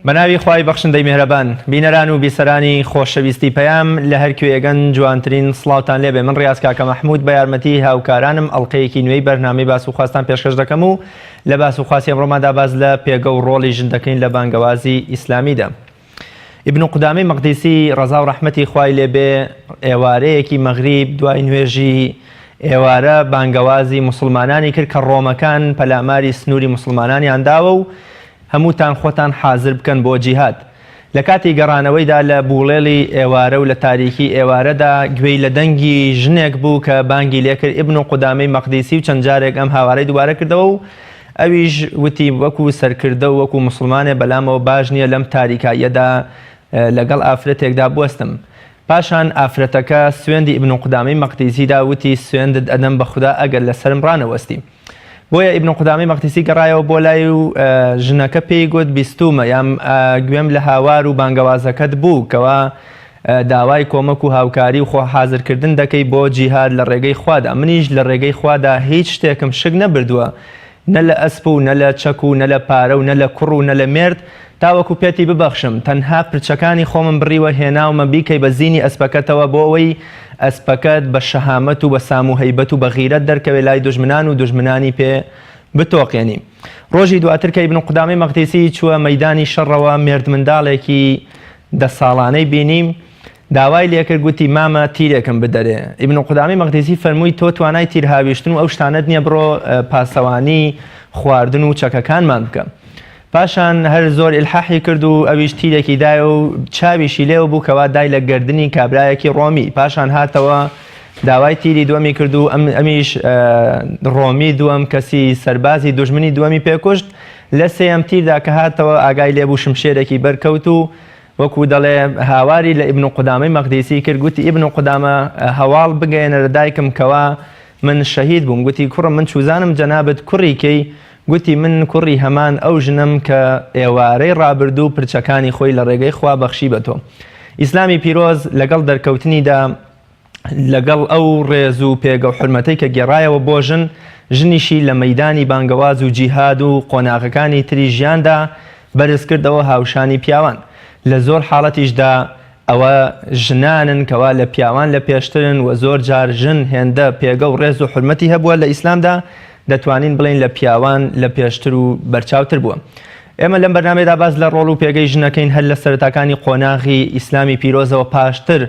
بەناوی خوای بەخشندەی میهرەبان. بینەران و بیسەرانی خۆشەویستی پەیام لە هەر کوێیەگەن جوانترین سڵاوتان لێبێ من ڕیاز کاکە مەحمود بە یارمەتی هاوکارانم ئەڵقەیەکی نوێی بەرنامەی باس و خواستان پێشکەش دەکەم و لە باس و خواسی ئەمڕۆماندا باس لە پێگە و ڕۆڵی ژن دەکەین لە بانگەوازی ئیسلامیدا. ئیبن قودامەی مەقدیسی ڕەزا و ڕەحمەتی خوای لێ بێ ئێوارەیەکی مەغریب دوای نوێژی ئێوارە بانگەوازی موسڵمانانی کرد کە ڕۆمەکان پەلاماری سنووری موسڵمانانیان داوە و هەمووتان خۆتان حازر بکەن بۆ جیهاد. لە کاتی گەڕانەوەیدا لە بوڵێڵی ئێوارە و لە تاریکی ئێوارەدا گوێی لە دەنگی ژنێک بوو کە بانگی لێکرد ئیبن قودامەی مەقدیسی و چەند جارێک ئەم هاوارەی دووبارە کردەوە و ئەویش وتی وەکو سەرکردە و وەکو موسڵمانێ بەلامەوە باش نییە لەم تاریکاییەدا لەگەڵ ئافرەتێکدا بوەستم. پاشان ئافرەتەکە سوێندی ئیبن قودامەی مەقدیسی دا وتی سوێندت ئەدەم بە خودا ئەگەر لەسەرم ڕانەوەستی. بۆیە ئیبن قودامەی مەقدیسی گەڕایەوە بۆ لای و ژنەکە پێی گوت بیستوومە یان گوێم لە هاوار و بانگەوازەکەت بوو کەوا داوای کۆمەک و هاوکاری و خۆ حازرکردن دەکەی بۆ جیهاد لە ڕێگەی خوادا، منیش لە ڕێگەی خوادا هیچ شتێکم شک نەبردووە، نە لە ئەسپ و نە لە چەک و نە لە پارە و نە لە کوڕ و نە لە مێرد، تاوەکو پێتی ببەخشم، تەنها پرچەکانی خۆمم بڕیوە هێناومە بیکەی بە زینی ئەسپەکەتەوە بۆ ئەوەی ئەسپەکەت بە شەهامەت و بە سام و هەیبەت و بە غیرەت دەرکەوێ لای دوژمنان و دوژمنانی پێ بتۆقێنی. ڕۆژی دواتر کە ئیبن قودامەی مەقدیسی چووە مەیدانی شەڕەوە مێردمنداڵێکی دە ساڵانەی بینی، داوای لێکرد گوتی، مامە تیرێکم بدەرێ. ئیبن قودامەی مەقدیسی فەرمووی، تۆ توانای تیر هاویشتن و ئەو شتانەت نییە بڕۆ پاسەوانی خواردن و چەکەکانمان بکە. پاشان هەر زۆر ئیلحاحی کرد و ئەویش تیرێکی دایە و چاویشی لێوە بوو کەوا دای لە گەردنی کابرایەکی ڕۆمی. پاشان هاتەوە داوای تیری دووەمی کرد و ئەمیش ڕۆمی دووەم کەسی سەربازی دوژمنی دووەمی پێکوشت. لە سێیەم تیردا کە هاتەوە ئاگای لێ بوو شمشێرێکی بەر کەوت و وەکوو دەڵێ هاواری لە ئیبن قودامەی مەقدیسی کرد گوتی ئیبن قودامە هەواڵ بگەیەنە لە دایکم کەوا من شەهید بووم گوتی کوڕم من چوزانم جەنابت کوڕی کێی گوتی من کوڕی هەمان ئەو ژنەم کە ئێوارەی ڕابردوو پرچەکانی خۆی لە ڕێگەی خوا بەخشی بە تۆ ئیسلامی پیرۆز لەگەڵ دەرکەوتنیدا لەگەڵ ئەو ڕێز و پێگە و حورمەتەی کە گێڕایەوە بۆ ژن، ژنیشی لە مەیدانی بانگەواز و جیهاد و قۆناغەکانی تری ژیاندا بەرز کردەوە هاوشانی پیاوان. لە زۆر حاڵەتیشدا ئەوە ژنانن کەوا لە پیاوان لە پێشترن و زۆر جار ژن هێندە پێگە و ڕێز و حورمەتی هەبووە لە ئیسلامدا دەتوانین بڵێین لە پیاوان لە پێشتر و بەرچاوتر بووە. ئێمە لەم بەرنامەیەدا باس لە ڕۆڵ و پێگەی ژن ئەکەین هەر لە سەرەتاکانی قۆناغی ئیسلامی پیرۆزەوە پاشتر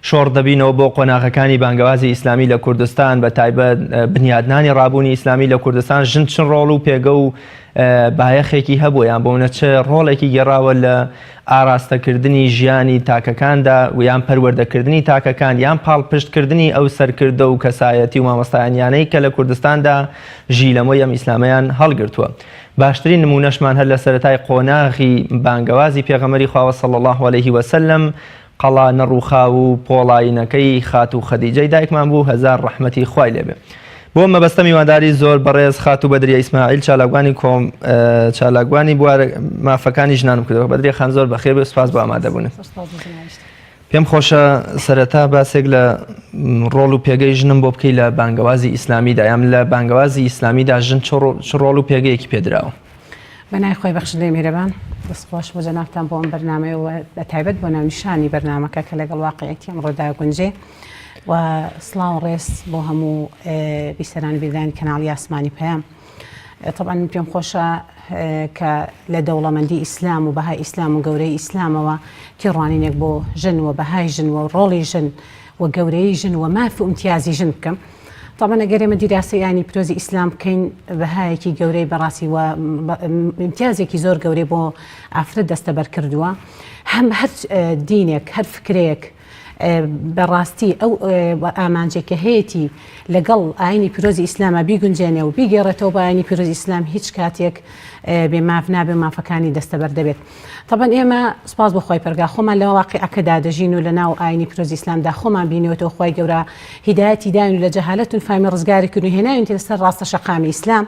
شۆڕ دەبینەوە بۆ قۆناغەکانی بانگەوازی ئیسلامی لە کوردستان بە تایبەت بنیادنانی ڕابوونی ئیسلامی لە کوردستان ژن چ ڕۆڵ و پێگە و بایەخێکی هەبوو یان بۆ نموونە چ ڕۆڵێکی گێڕاوە لە ئاراستەکردنی ژیانی تاکەکاندا و یان پەروەردەکردنی تاکەکان یان پاڵپشتکردنی ئەو سەرکردە و کەسایەتی و مامۆستایانیانەی کە لە کوردستاندا ژیلەمۆی ئەم ئیسلامەیان هەڵگرتووە. باشترین نموونەشمان هەر لە سەرەتای قۆناغی بانگەوازی پێغەمبەری خواوە صلی اللە علیه وسلم قەڵا نەڕووخاو و پۆڵایینەکەی خاتوو خەدیجەی دایکمان بوو هەزار ڕەحمەتی خوای لێ بێ. بۆ ئەم مەبەستە میوانداری زۆر بەڕێز خاتوو بەدریە ئیسماعیل چالاکوانی کۆم چالاکوانی بوار مافەکانی ژنانم کردەوە. بەدریە خان زۆر بەخێر بێ سوپاس بۆ ئامادەبوونت. پێم خۆشە سەرەتا باسێک لە ڕۆڵ و پێگەی ژنم بۆ بکەی لە بانگەوازی ئیسلامیدا یان لە بانگەوازی ئیسلامیدا ژن چ ڕۆڵ و پێگەیەکی پێدراوە؟ بە ناوی خوای بەخشندەی میهرەبان، دەست خۆش بۆ جەنابتان بۆ ئەم بەرنامەیە و بە تایبەت بۆ ناونیشانی بەرنامەکە کە لەگەڵ واقعیەتی ئەمڕۆدا گونجێ و سڵاو و ڕێز بۆ هەموو بیسەران و بینەرانی کەناڵی ئاسمانی پەیام. طبعا من پێم خۆشە کە لە دەوڵەمەندی ئیسلام و بەهای ئیسلام و گەورەی ئیسلامەوە تێڕوانینێک بۆ ژن و بەهای ژن و ڕۆڵی ژن و گەورەی ژن و ماف و ئیمتیازی ژن بکەم. تەبعەن ئەگەر ئێمە دیراسەی ئاینی پیرۆزی ئیسلام بکەین بەهایەکی گەورەی بەڕاستی و ئیمتیازێکی زۆر گەورەی بۆ ئافرەت دەستەبەر کردووە هەم هەر دینێک هەر فکرەیەک بەڕاستی ئەو ئامانجێک کە هەیەی لەگەڵ ئاینی پیرۆزی ئیسلامە بیگونجێنێ و بیگەڕێتەوە بە ئاینی پیرۆزی ئیسلام هیچ کاتێک بێ ماف نابێ مافەکانی دەستەبەر دەبێت. تەبعەن ئێمە سوپاس بۆ خوای پەرگا خۆمان لە واقیعەکەدا دەژین و لە ناو ئاینی پیرۆزی ئیسلامدا خۆمان بینیوەتەوە خوای گەورە هیدایەتی داوین و لە جەهالەت و فامی ڕزگاری کردن و هێناوینتە سەر ڕاستە شەقامی ئیسلام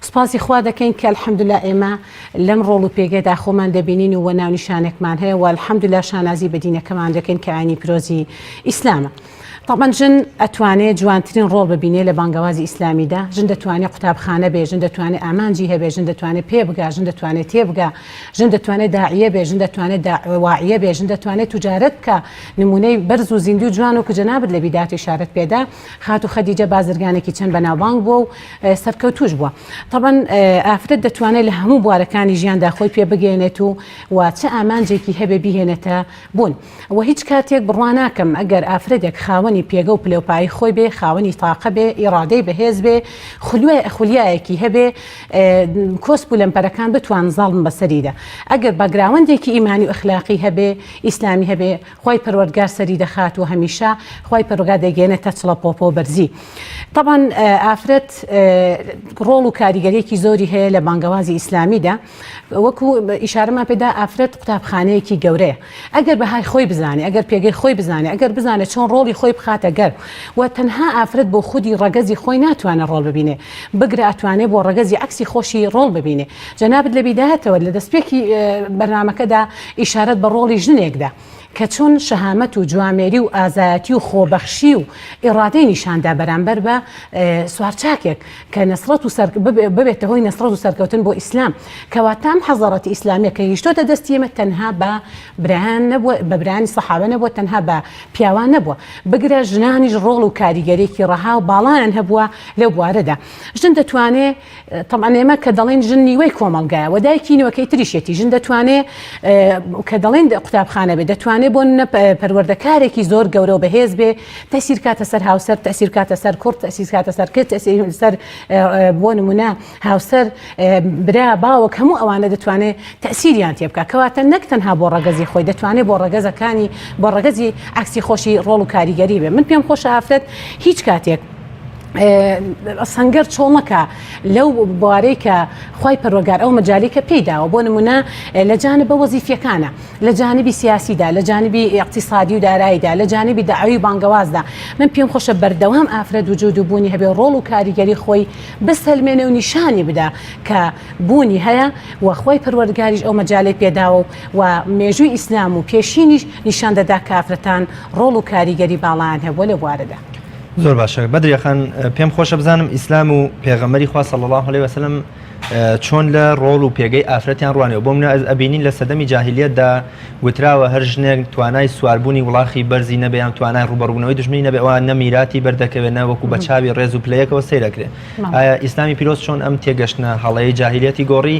سوپاسی خوا دەکەین کە الحمدلله ئێمە لەم ڕۆڵ و پێگەدا خۆمان دەبینین و ناونیشانێکمان هەیە و الحمدلله شانازی بە دینەکەمان دەکەین کە ئاینی پیرۆزی ئیسلامە. تەبعەن ژن ئەتوانێ جوانترین ڕۆڵ ببینێ لە بانگەوازی ئیسلامیدا، ژن دەتوانێ قوتابخانە بێ، ژن دەتوانێ ئامانجی هەبێ، ژن دەتوانێ پێ بگا، ژن دەتوانێ تێبگا، ژن دەتوانێ داعیە بێ، ژن دەتوانێ واعیە بێ، ژن دەتوانێ توجارەت بکا، نموونەی بەرز و زیندوو جوان وەکو جەنابت لە بیدایەت ئیشارەت پێدا، خاتوو خەدیجە بازرگانێکی چەند بەناوبانگ بووە و سەرکەوتووش بووە. تەبعەن ئافرەت دەتوانێ لە هەموو بوارەکانی ژیاندا خۆی پێ بگەیەنێت و و چ ئامانجێکی هەبێ بیهێنێتە بوون. وە هیچ کاتێک بڕوا ناکەم ئەگەر ئافرەتێک خاوەنی پێگە و پلەوپایی خۆی بێ، خاوەنی تاقە بێ، ئیڕادەی بەهێز بێ، خولیایەکی هەبێ، کۆسپ و لەمپەرەکان بتوان زاڵ بن بەسەریدا. ئەگەر باکگراوەندێکی ئیمانی و ئەخلاقی هەبێ، ئیسلامی هەبێ، خوای پەروەردگار سەری دەخات و هەمیشە خوای پەروەگار دەیگەیەنێتە چڵەپۆپە و بەرزی. تەبعەن ئافرەت ڕۆڵ و کاریگەریەکی زۆری هەیە لە بانگەوازی ئیسلامیدا. وەکو ئیشارەمان پێدا ئافرەت قوتابخانەیەکی گەورەیە ئەگەر بەهای خۆی بزانێ ئەگەر پێگەی خۆی بزانێ ئەگەر بزانێت چۆن ڕۆڵی خۆی بخاتە گەر و تەنها ئافرەت بۆ خودی ڕەگەزی خۆی ناتوانێت ڕۆڵ ببینێ بگرە ئەتوانێ بۆ ڕەگەزی عەکسی خۆشی ڕۆڵ ببینێ جەنابت لە بیدایەتەوە لە دەستپێکی بەرنامەکەدا ئیشارەت بە ڕۆڵی ژنێکدا کە چۆن شەهامەت و جوامێری و ئازایەتی و خۆبەخشی و ئیڕادەی نیشاندا بەرامبەر بە سوارچاکێک کە نەسرەت و سەر ببێتە هۆی نەسرەت و سەرکەوتن بۆ ئیسلام کەواتە ئەم حەزەڕەتی ئیسلامیە کە گەیشتۆتە دەستی ئێمە تەنها بە برایان نەبووە بە برایانی سەحابە نەبووە تەنها بە پیاوان نەبووە بگرە ژنانیش ڕۆڵ و کاریگەرێکی ڕەها و باڵایان هەبووە لەو بوارەدا ژن دەتوانێ تەبعەن ئێمە کە دەڵێن ژن نیوەی کۆمەڵگایە و دایکی نیوەکەی تریشێتی ژن دەتوانێ کە دەڵێن قوتابخانە بێ دەتوانێ بۆ نە پەروەردەکارێکی زۆر گەورە و بەهێز بێ تەسیر کاتە سەر هاوسەر تەسیر کاتە سەر کوڕ تەسیر کاتە سەر کچ تەسیر سەر بۆ نمونە هاوسەر برا باوک هەموو ئەوانە دەتوانێت تەسیریان تێ بکە کەواتە نەک تەنها بۆ ڕەگەزی خۆی دەتوانێت بۆ ڕەگەزەکانی بۆ ڕەگەزی عەکسی خۆشی ڕۆڵ و کاریگەری بێ من پێم خۆشە ئافرەت هیچ کاتێک سەنگەر چۆڵ نەکا لەو بوارەی کە خوای پەروەگار ئەو مەجالی کە پێی داوە بۆ نمونە لە جانبە وەزیفیەکانە لە جانبی سیاسیدا لە جانبی ئیقتیسادی و داراییدا لە جانبی دەعوی و بانگەوازدا من پێم خۆشە بەردەوام ئافرەت وجود و بوونی هەبێ ڕۆڵ و کاریگەری خۆی بسەلمێنێ و نیشانی بدا کە بوونی هەیە و خوای پەروەردگاریش ئەو مەجالەی پێداوە و مێژووی ئیسلام و پێشینیش نیشان دەدا کە ئافرەتان ڕۆڵ و کاریگەری باڵایان هەبووە لەو بوارەدا. زۆر باشە بەدریە خان پێم خۆشە بزانم ئیسلام و پێغەمبەری خوا صلی الله علیه وسلم چۆن لە ڕۆڵ و پێگەی ئافرەتیان ڕوانەوە بۆ منە ئەز ئەبینین لە سەدەمی جاهلیەتدا وتراوە هەر ژنێک توانای سواربوونی وڵاخی بەرزی نەبێ یان توانای ڕوبەڕوونەوەی دژمنی نەبێ ئەوە نە میراتی بەردەکەوێت نە وەکو بە چاوی ڕێز و پلەیەکەوە سەیرەکرێ ئایا ئیسلامی پیرۆز چۆن ئەم تێگەشتنە هەڵەی جاهلیەتی گۆڕی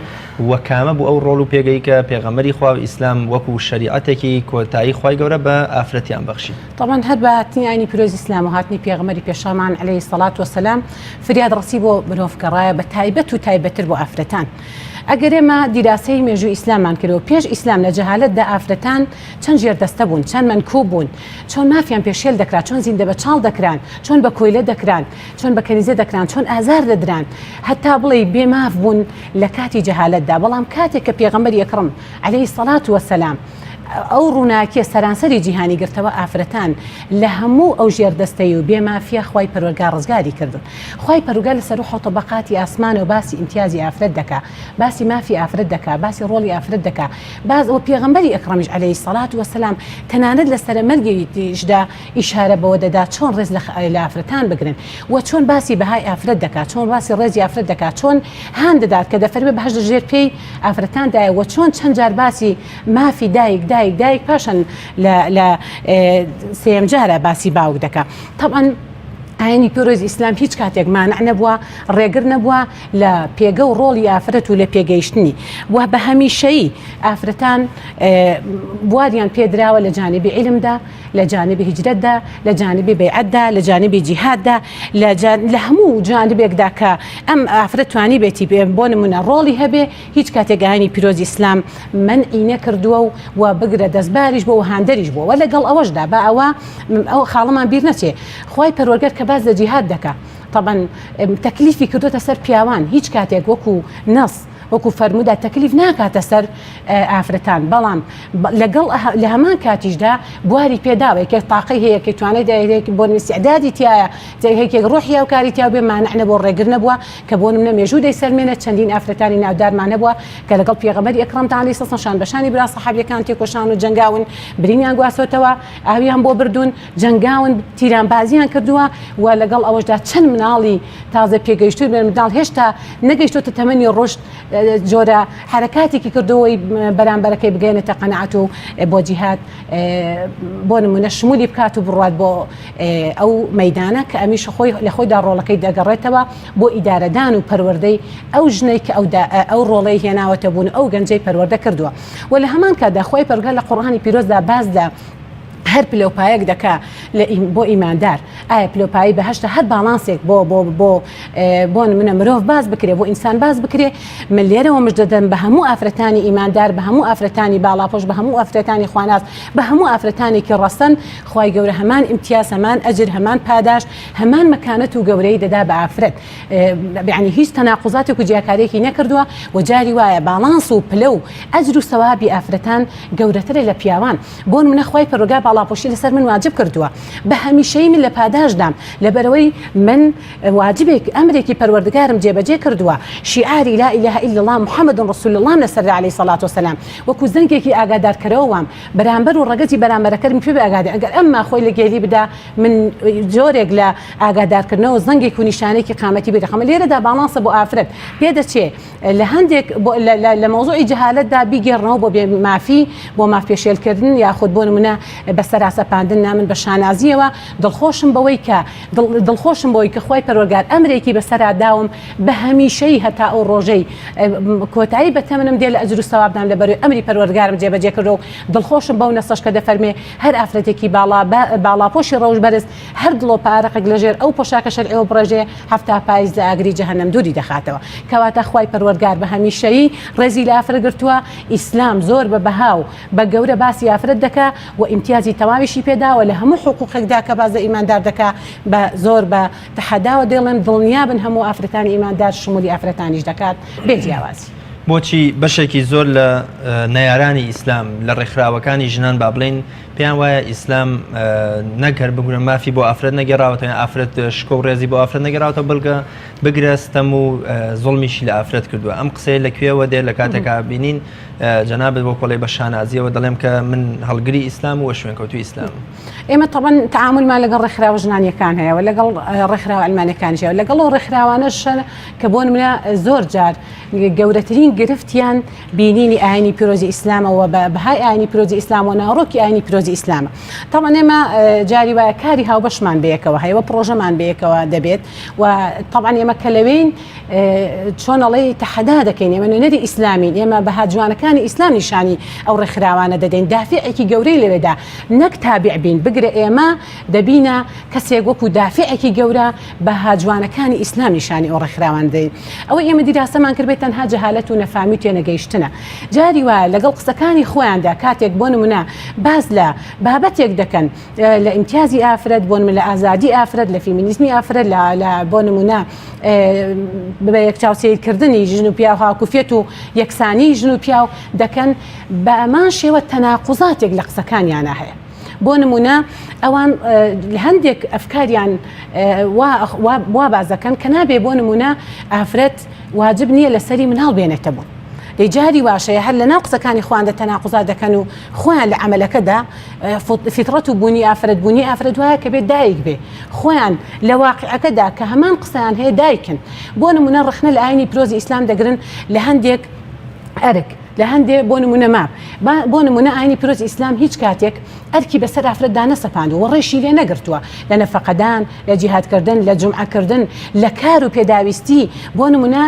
و کامە بوو ئەو ڕۆڵ و پێگەی کە پێغەمبەری خوا و ئیسلام وەکو شەریعەتێکی کۆتایی خوای گەورە بە ئافرەتیان بەخشی؟ تەبعەن هەر بە هاتنی ئاینی پیرۆزی ئیسلام و هاتنی پێغەمبەری پێشەوامان علیە سەڵات وسلام فریاد ڕەسی بۆ مرۆڤ گەڕایە بە تایبەت و تایبەتر بۆ ئافرەتان. ئەگەر ئێمە دیراسەی مێژووی ئیسلامان کرد و پێش ئیسلام لە جەهالەتدا ئافرەتان چەند ژێردەستە بوون، چەند مەنکوب بوون، چۆن مافیان پێشێل دەکرا، چۆن زیندەبەچاڵ دەکران، چۆن بە کۆیلە دەکران، چۆن بە کەنیزە دەکران، چۆن ئازار دەدران، هەتا بڵێی بێ ماف بوون لە کاتی جەهالەتدا، بەڵام کاتێک کە پێغەمبەری ئەکڕەم علیە سەڵات وسلام ئەو ڕووناکیە سەرانسەری جیهانی گرتەوە ئافرەتان لە هەموو ئەو ژێردەستەیی و بێ مافیە خوای پەروەرگار ڕزگاری کردن خوای پەروگار لە سەروو حەوتەبەقاتی ئاسمانەوە باسی ئیمتیازی ئافرەت دەکا باسی مافی ئافرەت دەکا باسی ڕۆڵی ئافرەت دەکا باس وە پێغەمبەری ئەکڕەمیش عەلەیهی سەڵات وەسەلام تەنانەت لە سەرە مەرگیشدا ئیشارە بەوە دەدا چۆن ڕێز لە لە ئافرەتان بگرن وە چۆن باسی بەهای ئافرەت دەکا چۆن باسی ڕێزی ئافرەت دەکا چۆن هان دەدات کە دەفەرمێ بەهەشت لە ژێر پێی ئافرەتاندایە وە چۆن چەند جار باسی مافی دایک دایک دایک پاشان لە لە سێیەم جارە باسی باوک دەکا تەبعەن ئاینی پیرۆز ئیسلام هیچ کاتێک مانع نەبووە ڕێگر نەبووە لە پێگە و ڕۆڵی ئافرەت و لە پێگەیشتنی و بە هەمیشەیی ئافرەتان بواریان پێدراوە لە جانبی عیلمدا لە جانبی هیجرەتدا لە جانبی بەیعەتدا لە جانبی جیهاددا لە هەموو جانبێکدا کە ئەم ئافرەت توانی بێتی بۆ نمونە ڕۆڵی هەبێ هیچ کاتێک ئاینی پیرۆزی ئیسلام مەنعی نەکردووە و و بگرە دەستباریش بووە و هاندەریش بووە وە لەگەڵ ئەوەشدا با ئەوە ئەو خاڵەمان بیر نەچێ خوای پەروەرگەر کە باس لە جیهاد دەکا تەبعەن تەکلیفی کردۆتە سەر پیاوان هیچ کاتێک وەکو نەس. وەکو فەرموودە تەکلیف ناکاتە سەر ئافرەتان بەڵام لەگەڵ لە هەمان کاتیشدا بواری پێداوە یەکێک تاقەی هەیە کە توانای دایرێک بۆ ئیستعدادی تایە یەکێک ڕۆحی هاوکاری تیا بێ مانع نەبووە ڕێگر نەبووە کە بۆ نمونە مێژوو دەیسەلمێنێت چەندین ئافرەتانی ناودارمان هەبووە کە لەگەڵ پێغەمبەری ئەکرەم عەلەیهی سڵام شان بەشانی برا سەحابیەکان تێکۆشان و جەنگاون برینیان گواستۆتەوە ئاویان بۆ بردوون جەنگاون تیرانبازیان کردووە و لەگەڵ ئەوەشدا چەند مناڵی تازە پێگەیشتوو منداڵ هێشتا نەگەیشتۆتە تەمەنی ڕشت جۆرە حەرەکاتێکی کردەوەی بەرامبەرەکەی بگەێنێتە قەناعەت و بۆ جیهاد بۆ نمونە شمولی بکات و بڕوات بۆ ئەو مەدانە کە ئەمیش خۆی لە خۆیدا ڕۆڵەکەی دەگەڕێتەوە بۆ ئیدارەدان و پەروەردەی ئەو ژنەی کە ئەو ئەو ڕۆڵەی هێناوەتە بوون ئەو گەنجەی پەروەردە کردووە و لە هەمان کاتدا خۆی پەرگە لە قورئانی پیرۆزدا باس لە هەر پلەوپایەک دەکا لە بۆ ئیماندار ئایا پلەوپایی بەهەشتە هەر باڵانسێک بۆ بۆ بۆ بۆ منە مرۆڤ باز بکرێ بۆ ئینسان باز بکرێ من لێرەوە مژدە دەم بە هەموو ئافرەتانی ئیماندار بە هەموو ئافرەتانی باڵاپۆش بە هەموو ئافرەتانی خواناس بە هەموو ئافرەتانێکی ڕەسەن خوای گەورە هەمان ئیمتیاز هەمان ئەجر هەمان پاداشت هەمان مەکانەت و گەورەی دەدا بە ئافرەت یعنی هیچ تەناقوزاتێک و جیاکاریەکی نەکردووە و جاری وایە باڵانس و پلە و ئەجر و سەوابی ئافرەتان گەورەترە لە پیاوان بۆنمونە خوای پەروەگار باڵاپۆشی لەسەر من واجب کردووە بە هەمیشەیی من لە پاداشتدام لەبەرئەوەی من واجبێک ئەمرێکی پەروەردگارم جێبەجێ کردووە شیعاری لا اله الا الله محمد رسول اللە م لەسەردا علیە سەڵات وسلام وەکو زەنگێکی ئاگادارکەرەوە وام بەرامبەر و ڕەگەزی بەرامبەرەکەرم پێ ئاگادار ئەگەر ئەمما خۆی لە گێلی بدا من جۆرێک لە ئاگادارکردنەوە زەنگێک و نیشانێکی قامەتی بێ دەخەمە لێرەدا باڵانسە بۆ ئافرەت پێدەچێ لە هەندێک لە مەوزوعی جەهالەتدا بیگێڕنەوە بۆ بێ مافی بۆ ماف پێشێلکردن یاخود بۆ نمونە بە سەراسەپاندن نا من بە شانازیەوە دڵخۆشم بەوەی کە دڵخۆشم بەوەی کە خوای پەروەرگار ئەمرێکی بەسەرا داوم بە هەمیشەیی هەتا ئەو ڕۆژەی کۆتایی بە تەمەنم دێ لە ئەجر و سەوابدام لە بەروی ئەمری پەروەردگارم جێبەجێ کردووە و دڵخۆشم بەو نەسەش کە دەفەرمێ هەر ئافرەتێکی باڵا باڵاپۆشی ڕەوش بەرز هەر دڵۆپە ئارەقێک لەژێر ئەو پۆشاکە شەرعیەوە بڕێژێ هەفتا پایز لە ئاگری جەهەنەم دووری دەخاتەوە. کەواتە خوای پەروەردگار بە هەمیشەیی ڕێزی لە ئافرەت گرتووە، ئیسلام زۆر بە بەها و بە گەورە باسی ئافرەت دەکا و ئیمتیازی تەواویشی پێداوە لە هەموو حقوقێکدا کە باس لە ئیماندار دەکا بە زۆر بە تەحەداوە دەیڵێم دڵنیابن هەموو ئافرەتانی ئیماندار شمولی ئافرەتانیش دەکات بێ جیاوازی. بۆچی بەشێکی زۆر لە نەیارانی ئیسلام لە ڕێکخراوەکانی ژنان با بڵێین پێیان وایە ئیسلام نەک هەر بگرە مافی بۆ ئافرەت نەگەڕاوەتەوە یان ئافرەت شکۆ و ڕێزی بۆ ئافرەت نەگەڕاوەتەوە بەڵکە بگرە ستەم و زوڵمیشی لە ئافرەت کردووە ئەم قسەیە لە کوێوە دێ لە کاتێکا بینین جەنابت بۆ کۆڵی بە شانازیەوە دەڵێم کە من هەڵگری ئیسلام و شوێنکەوتوی ئیسلام. ئێمە تەبەن تەعامولمان لەگەڵ ڕێکخراوە ژنانیەکان هەیە و لەگەڵ ڕێکخراوە عەلمانیەکانیش هەیە لەگەڵ ئەو ڕێکخراوانەش کە بۆ نمونە زۆر جار گەورەترین گرفتیان بینینی ئاینی پیرۆزی ئیسلامە و بە بەهای ئاینی پیرۆزی ئیسلام و ناوەڕۆکی ئاینی پیرۆزی ئیسلامە. تەبعەن ئێمە جاری وایە کاری هاوبەشمان بەیەکەوە هەیە و پڕۆژەمان بەیەکەوە دەبێت و تەبعەن ئێمە کە لەوێین چۆن ئەڵێی تەحەدا دەکەین ئێمە نوێنەری ئیسلامین ئێمە بەها جوانەکانی ئیسلام نیشانی ئەو ڕێکخراوانە دەدەین دافعێکی گەورەی لەوێدا نەک تابع بین بگرە ئێمە دەبینە کەسێک وەکو دافعێکی گەورە بەها جوانەکانی ئیسلام نیشانی ئەو ڕێکخراوانە دەدەین. ئەوەی ئێمە دیراسەمان کردبێت تەنها جەهالەت و نەفامی و تێنەگەیشتنە. جاری وایە لەگەڵ قسەکانی خۆیاندا کاتێک بۆ نمونە باس لە بابەتێک دەکەن لە ئیمتیازی ئافرەت بۆ نمونە لە ئازادی ئافرەت لە فیمینیزمی ئافرەت لە لە بۆ نمونە بە یەکچاو سەیرکردنی ژن و پیاو هاوکوفیەت و یەکسانی ژن و پیاو دەکەن بە هەمان شێوە تەناقوزاتێک لە قسەکانیانا هەیە. بۆ نمونە ئەوان هەندێک ئەفکاریان وا باس دەکەن کە نابێ بۆ نمونە ئافرەت واجب نییە لەسەری مناڵ بێنێتە بوون. دەی جاری واشەیە هەر لەناو قسەکانی خۆیاندا تەناقوزات دەکەن و خۆیان لە عەمەلەکەدا فیتڕەت و بوونی ئافرەت بوونی ئافرەت وایە کە بێت دایک بێ خۆیان لە واقعەکەدا کە هەمان قسەیان هەیە دایکن بۆ نمونە ڕەخنە لە ئاینی پیرۆزی ئیسلام دەگرن لە هەندێک ئەرک لە هەندێ بۆ نمونە ماف با بۆ نمونە ئاینی پیرۆزی ئیسلام هیچ کاتێک ئەرکی بەسەر ئافرەتدا نەسەپاندووە و ڕێشی لێ نەگرتووە لە نەفەقەدان لە جیهادکردن لە جومعەکردن لە کار و پێداویستی بۆ نمونە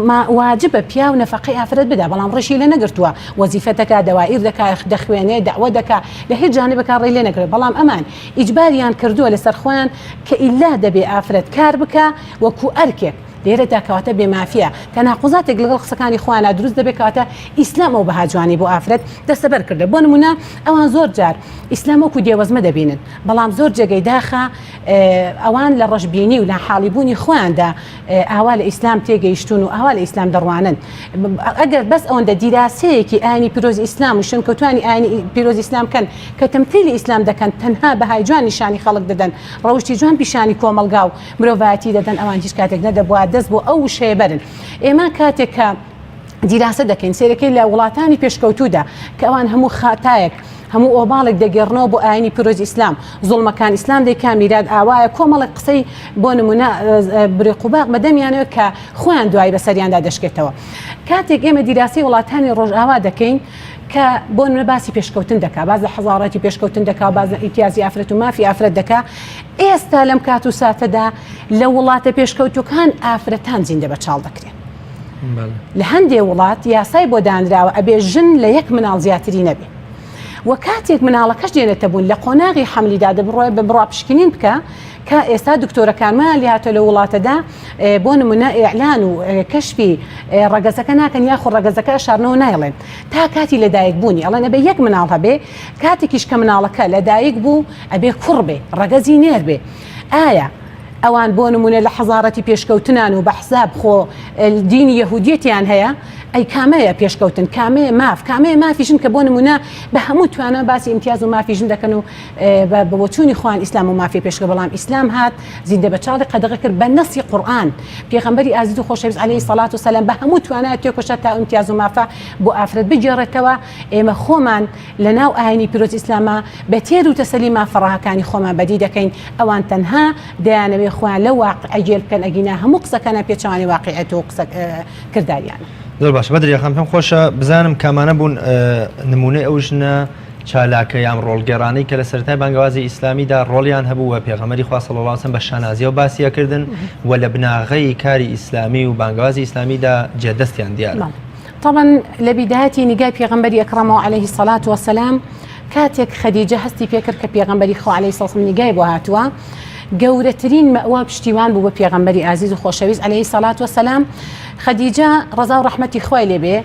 ما واجبە پیاو نەفەقەی ئافرەت بدا بەڵام ڕێشی لێ نەگرتووە وەزیفە دەکا دەوائیر دەکا دەخوێنێ دەعوە دەکا لە هیچ جانبێکا ڕێی لێ نەگرتووە بەڵام ئەمان ئیجباریان کردووە لەسەر خۆیان کە ئیلا دەبێ ئافرەت کار بکا وەکو ئەرکێک. لێرەدا کەواتە بێ مافیە تەناقوزاتێک لەگەڵ قسەکانی خۆیانا دروست دەبێت کەواتە ئیسلام ئەو بەها جوانی بۆ ئافرەت دەستەبەر کردە بۆ نمونە ئەوان زۆر جار ئیسلام وەکو دێوەزمە دەبینن بەڵام زۆر جێگەی داخە ئەوان لە ڕەشبینی و ناحاڵی بوونی خۆیاندا ئاوا لە ئیسلام تێگەیشتوون و ئاوا لە ئیسلام دەڕوانن. ئەگەر بەس ئەوەندە دیراسەیەکی ئاینی پیرۆزی ئیسلام و شوێنکەوتوانی ئاینی پیرۆزی ئیسلام بکەن کە تەمسیلی ئیسلام دەکەن تەنها بەهای جوان نیشانی خەڵک دەدەن ڕەوشتی جوان پیشانی کۆمەڵگا و مرۆڤایەتی دەدەن ئەوان هیچ کاتێک نەدەبوا دەست بۆ ئەو وشەیە بەرن. ئێمە کاتێک کە دیراسە دەکەین سەیرەکەی لە وڵاتانی پێشکەوتوودا کە ئەوان هەموو خاتایەک هەموو ئۆباڵێک دەگێڕنەوە بۆ ئاینی پیرۆزی ئیسلام، زوڵمەکان ئیسلام دەیکا میرات ئاوایە، کۆمەڵێک قسەی بۆ نمونە بریق و باق بە دەمیانەوە کە خۆیان دوایی بەسەریاندا دەشکێتەوە. کاتێک ئێمە دیراسەی وڵاتانی ڕۆژئاوا دەکەین کە بۆ نمونە باسی پێشکەوتن دەکا، باس لە حەزاڕەتی پێشکەوتن دەکا و باس لە ئیمتیازی ئافرەت و مافی ئافرەت دەکا، ئێستا لەم کات و ساتەدا لە وڵاتە پێشکەوتووکان ئافرەتان زیندە بەچاڵ دەکرێن. لە هەندێ وڵات یاسای بۆ دانراوە ئەبێ ژن لە یەک مناڵ زیاتری نەبێ و کاتێک مناڵەکەش دێنێتە بوون لە قۆناغی حەملیدا دەبڕۆێ بە بڕا پشکنین بکە کە ئێستا دکتۆرەکانمان لێهاتە لە وڵاتەدا بۆ نمونە ئیعلان و کەشفی ڕەگەزەکە ناکەن یاخو ڕەگەزەکە ئەشارنەوە نایڵێن تا کاتی لەدایک بوونی ئەڵێن ئەبێ یەک مناڵ هەبێ کاتێکیش کە مناڵەکە لەدایک بوو ئەبێ کوڕ بێ ڕەگەزی نێر بێ ئایا ئەوان بۆ نمونە لە حەزاڕەتی پێشکەوتنان و بە حساب خۆ دینی یەهودیەتیان هەیە ئەی کامەیە پێشکەوتن کامەیە ماف کامەیە مافی ژن کە بۆ نمونە بە هەموو توانا باسی ئیمتیاز و مافی ژن دەکەن و بە بۆچوونی خۆیان ئیسلام و مافی پێشکە بەڵام ئیسلام هات زیندە بە چاڵی قەدەغە کرد بە نەسی قورئان پێغەمبەری ئازیز و خۆشەویست عەلەیهی سەڵات و سەلام بە هەموو توانای تێکۆشا تا ئیمتیاز و مافە بۆ ئافرەت بگێڕێتەوە ئێمە خۆمان لە ناو ئاینی پیرۆز ئیسلاما بە تێر و تەسەلی مافە ڕەهاکانی خۆمان بەدی دەکەین، ئەوان تەنها دەیانەوێ خۆیان لەو واقیعە گێل بکەن ئەگینا هەموو قسەکانیان پێچەوانەی واقیعیەت و قسە کرداریانە. زۆر باشە بەدریە خان پێم خۆشە بزانم کامانە بوون نمونەی ئەو ژنە چالاکە یان ڕۆڵگێڕانەی کە لە سەرەتای بانگەوازی ئیسلامیدا ڕۆڵیان هەبوو و پێغەمبەری خوا صلی اللە علیه وسلم بە شانازیەوە باسی ئەکردن و لە بناغەی کاری ئیسلامی و بانگەوازی ئیسلامیدا جێدەستیان دیارە. تەبعەن لە بیدایەتی نیگای پێغەمبەری ئەکڕەمەوە عەلەیه الصلوة والسلام کاتێک خەدیجە هەستی پێکرد کە پێغەمبەری خوا عەلەیه الصلوة والسلام نیگای بۆ هاتووە گەورەترین مەوا پشتیوان بوو بە پێغەمبەری ئازیز و خۆشەویست عەلەیه الصلوة والسلام خەدیجە ڕەزا و ڕەحمەتی خوای لێ بێ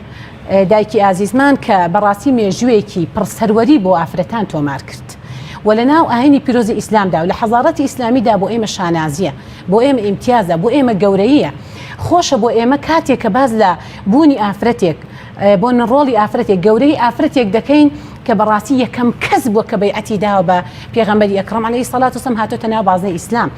دایکی ئازیزمان کە بەڕاستی مێژوویەکی پڕ سەروەری بۆ ئافرەتان تۆمار کرد و لە ناو ئاینی پیرۆزی ئیسلامدا و لە حەزارەتی ئیسلامیدا بۆ ئێمە شانازیە بۆ ئێمە ئیمتیازە بۆ ئێمە گەورەییە خۆشە بۆ ئێمە کاتێک کە باس لە بوونی ئافرەتێک بۆ نە ڕۆڵی ئافرەتێک گەورەی ئافرەتێک دەکەین کە بەڕاستی یەکەم کەس بووە کە بەیعەتی داوە بە پێغەمبەری ئەکرەم عەلەیهی سەڵات وسلام هاتۆتە ناو بازنەی ئیسلام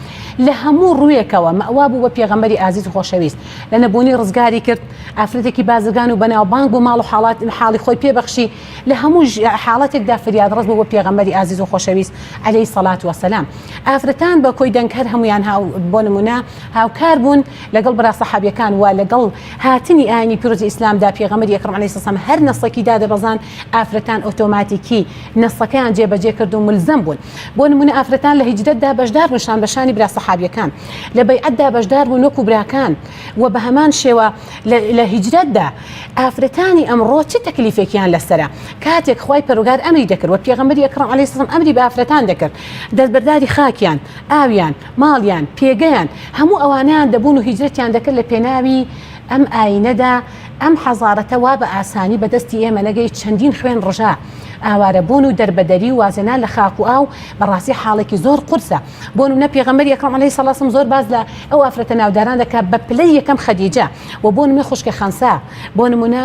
لە هەموو ڕوویەکەوە مەوا بوو بە پێغەمبەری ئازیز و خۆشەویست لە نەبوونی ڕزگاری کرد ئافرەتێکی بازرگان و بەناوبانگ بوو ماڵ و حاڵات حاڵی خۆی پێبەخشی لە هەموو حاڵەتێکدا فریادڕەس بوو بۆ پێغەمبەری ئازیز و خۆشەویست عەلەیهی سەڵات وسلام ئافرەتان بە کۆی دەنگ هەر هەموویان هاو بۆ نمونە هاوکار بوون لەگەڵ برا سەحابیەکان و لەگەڵ هاتنی ئاینی پیرۆزی ئیسلامدا پێغەمبەری ئەکرەم علیە سلام هەر نەسەکی دادەبەزاند ئافرەتان ئۆتۆماتیکی نەسەکەیان جێبەجێ کرد و ملزەم بوون بۆ نمونە ئافرەتان لە هیجرەتدا بەشدار بوون شان بە شانی برا سەحابیەکان لە بەیعەتدا بەشدار بوون وەکو براکان و بە هەمان شێوە لە هیجرەتدا ئافرەتانی ئەمڕۆ چ تەکلیفێکیان لەسەرە کاتێک خوای پەروگار ئەمری دەکرد و پێغەمبەری ئەکرەم علیە سلام ئەمری بە ئافرەتان دەکرد دەستبەرداری خاکیان ئاویان، ماڵیان، پێگەیان، هەموو ئەوانەیان دەبوون و هیجرەتیان دەکرد لە پێناوی ئەم ئایینەدا، ئەم حەزارەتە وا بە ئاسانی بە دەستی ئێمە نەگەیشت چەندین خوێن ڕژا، ئاوارەبوون و دەربەدەری و وازهێنان لە خاک و ئاو بەڕاستی حاڵێکی زۆر قورسە. بۆ نمونە پێغەمبەری ئەکرەم عەلەیهی سەڵات وسلام زۆر باس لە ئەو ئافرەتە ناوداران دەکات بە پلەی یەکەم خەدیجە و بۆ نمونە خوشکە خەنسا، بۆ نمونە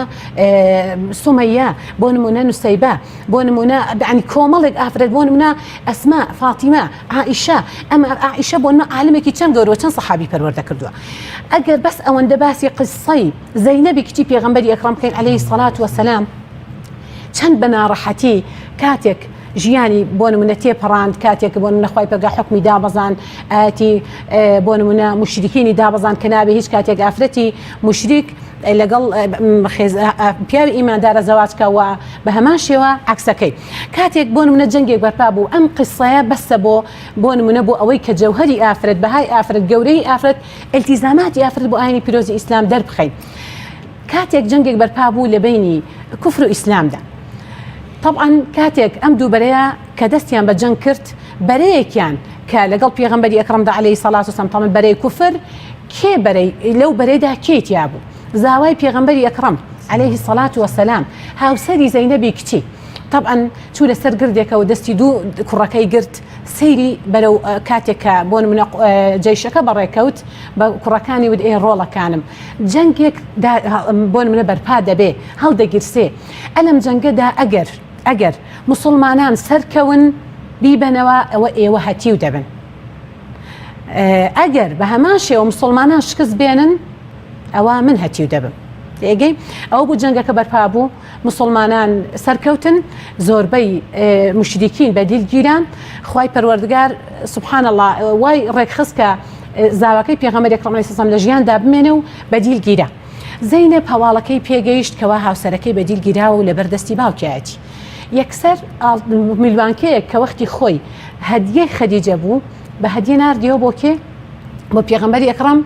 سومەیە، بۆ نمونە نوسەیبە، بۆ نمونە یانی کۆمەڵێک ئافرەت بۆ نمونە ئەسما، فاتیمە، عائیشە، ئەم عائیشە بۆ نمونە عالمێکی چەند گەورە و چەند سەحابی پەروەردە کردووە. ئەگەر بەس ئەوەندە باسی قیسسەی زەینەبی کچی پێغەمبەری ئەکرەم بکەین عەلەیهی سەڵات وەسەلام چەند بە ناڕەحەتی کاتێک ژیانی بۆ نمونە تێپەڕاند کاتێک بۆ نمونە خوای پەرگا حوکمی دابەزان ئایەتی بۆ نمونە موشریکینی دابەزان کە نابێ هیچ کاتێک ئافرەتی موشریک لەگەڵ پیاوی ئیماندارە زەواج کە و بە هەمان شێوە عەکسەکەی کاتێک بۆ نمونە جەنگێک بەرپا بوو ئەم قیسسەیە بەسە بۆ بۆ نمونە بۆ ئەوەی کە جەوهەری ئافرەت بەهای ئافرەت گەورەی ئافرەت ئیلتیزاماتی ئافرەت بۆ ئاینی پیرۆزی ئیسلام دەربخەین کاتێک جەنگێک بەرپا بوو لە بەینی کوفر و ئیسلامدا طبعا کاتێک ئەم دوو بەرەیە کە دەستیان بە جەنگ کرد بەرەیەکیان کە لەگەڵ پێغەمبەری ئەکرەمدا عەلەیهی سەڵات وسلام طبعا بەرەی کوفر. کێ بەرەی لەو بەرەیدا کێی تیا بوو؟ زاوای پێغەمبەری ئەکڕەم، علیه الصلوة والسلام، هاوسەری زەینەبی کچی. تەبعەن چوو لەسەر گردێکەوە دەستی دوو کوڕەکەی گرت سەیری بەرەو کاتێک کە بۆ نمونە جەیشەکە بەڕێکەوت بە کوڕەکانی وت ئێ ڕۆڵەکانم جەنگێک بۆ نمونە بەرپا دەبێ هەڵدەگیرسێ ئەلەم جەنگەدا ئەگەر ئەگەر موسڵمانان سەرکەون بیبەنەوە ئەوە ئێوە هەتیو دەبن. ئەگەر بە هەمان شێوە مسلمانان شکست بێنن ئەوە من هەتیو دەبم تێگەی ئەوە بوو جەنگەکە بەرپا بوو مسلمانان سەرکەوتن زۆربەی مشریکین بە دیل گیران خوای پەروەردگار سبحان الله وای ڕێکخست کە زاواکەی پێغەمبەری ئەکرەم عەلەیهی سەلام لە ژیاندا بمێنێ و بە دیل گیرا زەینەب هەواڵەکەی پێگەیشت کەوا هاوسەرەکەی بە دیل گیراوە و لەبەر دەستی باوکیایەتی یەکسەر ملوانکەیەک کە وەختی خۆی هەدیەی خەدیجە بوو بە هەدیە ناردیەوە بۆ کێ؟ بۆ پێغەمبەری ئەکڕەم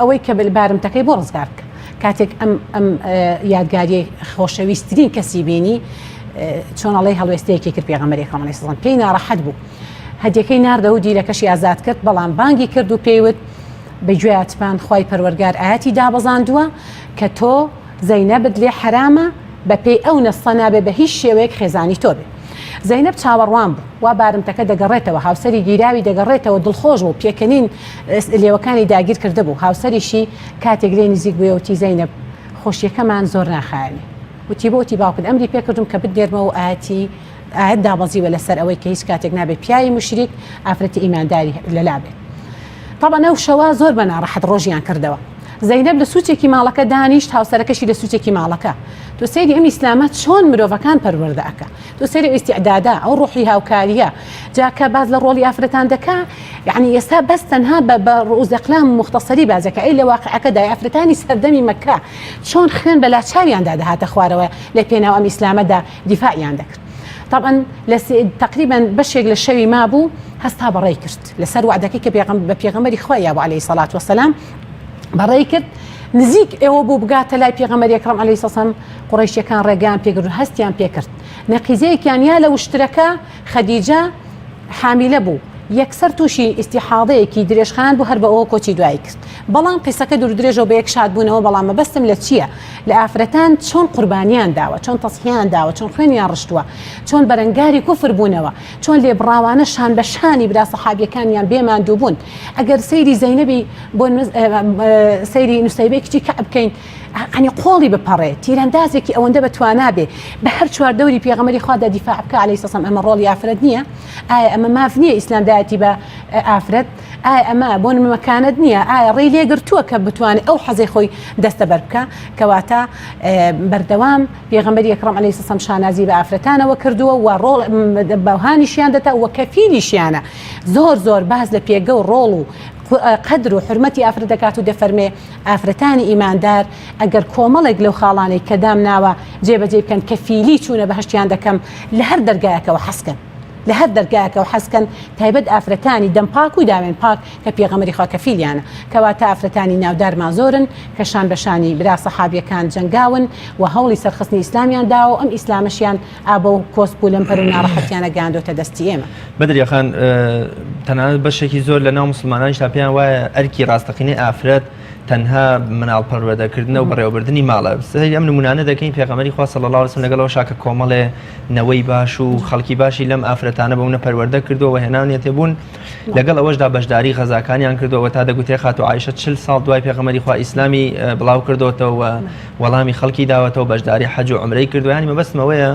ئەوەی کە بارمتەکەی بۆ ڕزگار بکە کاتێک ئەم ئەم یادگاریەی خۆشەویستترین کەسی بینی چۆن ئەڵێی هەڵوێستەیەکی کرد پێغەمبەری ئەکرەم عەلەیهی سەلام پێی ناڕەحەت بوو هەدیەکەی ناردەوە دیلەکەشی ئازاد کرد بەڵام بانگی کرد و پێی وت بە گوێیاتبان خوای پەروەرگار ئاەتی دابەزاندووە کە تۆ زەینەبت لێ حەرامە بەپێی ئەو نەسە نابێ بە هیچ شێوەیەک خێزانی تۆ بێ. زەینەب چاوەڕوان بوو وا بارمتەکە دەگەڕێتەوە، هاوسەری گیراوی دەگەڕێتەوە، دڵخۆش بوو، پێکەنین لێوەکانی داگیر کردبوو، هاوسەریشی کاتێک لێی نزیک بوویەوە وتی، زەینەب خۆشییەکەمان زۆر ناخایەنێ. وتی، بۆ؟ وتی، باوکت ئەمری پێ کردووم کە بتنێرمەوە و ئایەتی ئایەت دابەزیوە لەسەر ئەوەی کە هیچ کاتێک نابێ پیاوی موشریک ئافرەتی ئیمانداری لەلا بێت. تەبعەن ئەو شەوە زۆر بە ناڕەحەت ڕۆژیان کردەوە. زەینەب لە سوچێکی ماڵەکە دانیشت هاوسەرەکەشی لە سوچێکی ماڵەکە. تۆ سەیری ئەم ئیسلامە چۆن مرۆڤەکان پەروەردە ئەکا. تۆ سەیری ئەو ئیستیعدادە، ئەو ڕۆحی هاوکارییە. جا کە باس لە ڕۆڵی ئافرەتان دەکا، یەعنی ئێستا بەس تەنها بە بە ڕووس ئەقلام و موختەسەری باس دەکا. ئەی لە واقیعەکەدا ئافرەتانی سەردەمی مەککە چۆن خوێن بە لاچاویاندا دەهاتە خوارەوە لە پێناو ئەم ئیسلامەدا دیفاعیان دەکرد. تەبعەن لە تەقریبەن بەشێک لە شەوی مابوو هەستا بەڕێی کرد لەسەر وەعدەکەی کە بە پێغەمبەری خوای یابوو عەلەیهی سەڵات وەسەلام بەڕێی کرد نزیک ئێوە بوو بگاتە لای پێغەمبەری ئەکرەم عەلەیهی سەلام قوڕەیشیەکان ڕێگەیان پێگرت و هەستیان پێکرد نەقیزەیەکیان یا لە وشترەکە خەدیجە حامیلە بوو یەکسەر تووشی ئیستیحاضەیەکی درێژخایەن بوو هەر بە ئەوە کۆچی دوایی کرد بەڵام قیسەکە دوور درێژەوە بە یەک شاد بوونەوە بەڵام مەبەستم لە چییە لە ئافرەتان چۆن قوربانیان داوە چۆن تەزحیان داوە چۆن خوێنیان ڕشتووە چۆن بەرەنگاری کوفر بوونەوە چۆن لێبڕاوانە شان بە شانی برا سەحابیەکانیان بێ ماندوو بوون ئەگەر سەیری زەینەبی بۆ سەیری نوسەیبەی کچی کەعب بکەین عنی قۆڵی بپەڕێ تیرەندازێکی ئەوەندە بە توانا بێ بە هەر چوار دەوری پێغەمبەری خوادا دیفاع بکە عەلەیهی سەلام ئەمە ڕۆڵی ئافرەت نییە ئایا ئەمە ماف نییە ئیسلام دایەتی بە ئافرەت ئایا ئەمە بۆ مەکانەت نییە ئایا ڕێی لێگرتووە کە بتوانێت ئەو حەزەی خۆی دەستەبەر بکە کەواتە بەردەوام پێغەمبەری ئەکرەم عەلەیهی سەلام شانازی بە ئافرەتانەوە کردووە و ڕۆڵ بەهانیشیان دەتا و کەفیلیشیانە زۆر زۆر باس لە پێگە و ڕۆڵ و قەدر و حورمەتی ئافرەت دەکات و دەفەرمێ ئافرەتانی ئیماندار ئەگەر کۆمەڵێک لەو خاڵانەی کە دامناوە جێبەجێی بکەن کەفیلی چوونە بەهەشتیان دەکەم لە هەر دەرگایەکەوە حەزکەن لە هەر دەرگایەکەوە حەزکەن تایبەت ئافرەتانی دەم پاک و داوێن پاک کە پێغەمبەری خوا کەفیلیانە کەواتە ئافرەتانی ناودارمان زۆرن کە شان بە شانی برا سەحابیەکان جەنگاون و هەوڵی سەرخستنی ئیسلامیان داوە و ئەم ئیسلامەشیان ئا بەو کۆسپ و لەمپەر و ناڕەحەتیانە گەیاندۆتە دەستی ئێمە. بەدریە خان، تەنانەت بەشێکی زۆر لە ناو موسڵمانانیشدا پێیان وایە ئەرکی ڕاستەقینەی ئافرەت تەنها مناڵ پەروەردەکردنە و بەڕێوەبردنی ماڵە. سەیری ئەم نمونانە دەکەین پێغەمبەری خوا صلی اللە علیه وسلم لەگەڵ ئەوەشا کە کۆمەڵێ نەوەی باش و خەڵکی باشی لەم ئافرەتانە بەونە پەروەردە کردووە و هێناونیەتێ بوون لەگەڵ ئەوەشدا بەشداری غەزاکانیان کردووە و تا دەگوترێ خاتوو عائیشە 40 ساڵ دوای پێغەمبەری خوا ئیسلامی بڵاو کردۆتەوە وەڵامی خەڵکی داوەتەوە بەشداری حەج و عومرەی کردووە یانی مەبەستم ئەوەیە